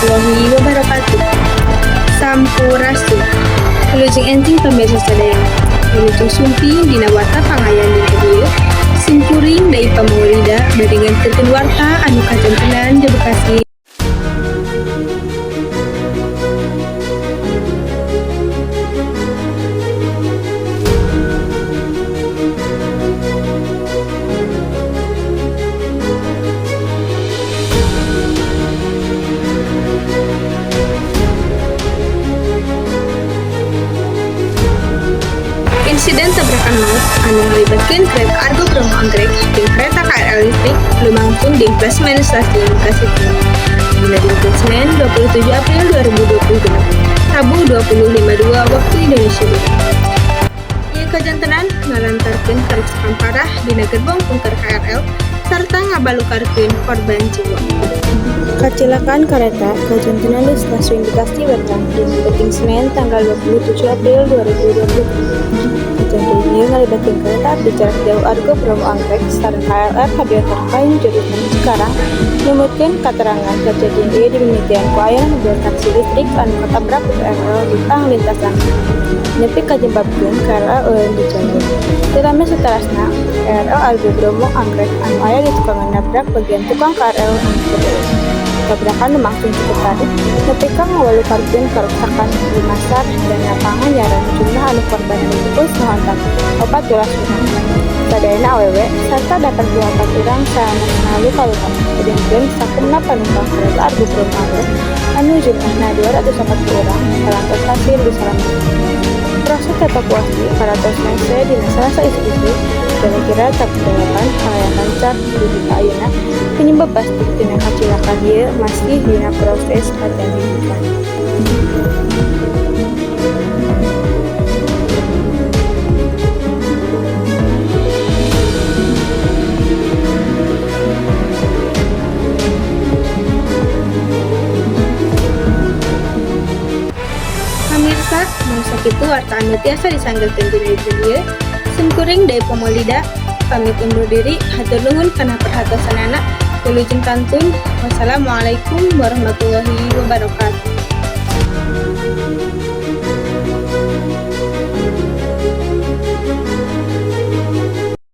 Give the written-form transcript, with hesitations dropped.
Warahmatullahi wabarakatuh. Sampurasun. Wilujeng enjing, pemirsa sadayana. Wilujeng sumping dina warta pangayaan dinten ieu. Sim kuring Daipa Maulida bade nganterkeun warta anu kajantenan di Bekasi. Insiden tabrakan maut anu ngalibatkeun kereta Argo Bromo Anggrek jeung kereta KRL listrik lumangsung di emplasemen Stasiun Bekasi Timur. Dina dinten Senin, 27 April 2026, Rabu 20.52 waktu Indonesia Barat. Ieu kajantenan ngalantarkeun karuksakan parah dina gerbong pengker KRL sarta ngabalukarkeun korban jiwa. Kacilakaan kareta kajantenan di Stasiun Bekasi Wetan dina peuting Senin tanggal 27 April 2026. Kajadian ieu ngalibatkeun kereta api jarak jauh Argo Bromo Anggrek sareng KRL Radiator Payung jurusan Cikarang. Numutkeun katerangan, kajadian ieu dimimitian ku ayana mobil taksi listrik anu katabrak ku KRL di panglintasan nepi ka nyebabkeun KRL eureun di jalur. Teu lami saterasna, KRL Argo Bromo Anggrek anu aya di tukangan nabrak bagian tukang KRL anu keur eureun. Tabrakan lumangsung cukup tarik nepi ka ngabalukarkeun karuksakan lumasar dina panganyaran. Jumlah anu korbanna dipukul sahontak 14 urang, sadayana awewe, sarta 84 urang sanesna luka-luka. Sedengkeun sakumna panumpang kareta Argo Bromo Anggrek anu jumlahna 240 urang parantos hasil disalametkeun. Proses evakuasi parantos hese dina Salasa isuk-isuk kira-kira 7.30 kalayan lancar dugi ka ayeuna. Penyebab pasti tina kacilakaan ieu masih dina proses panyalidikan. Pamirsa, mung sakitu warta anu tiasa disanggakeun dina dinten ieu. Sim kuring Daipa Maulida pamit undur diri, hatur nuhun kana perhatosanana. Wilujeng kantun. Wassalamualaikum warahmatullahi wabarakatuh.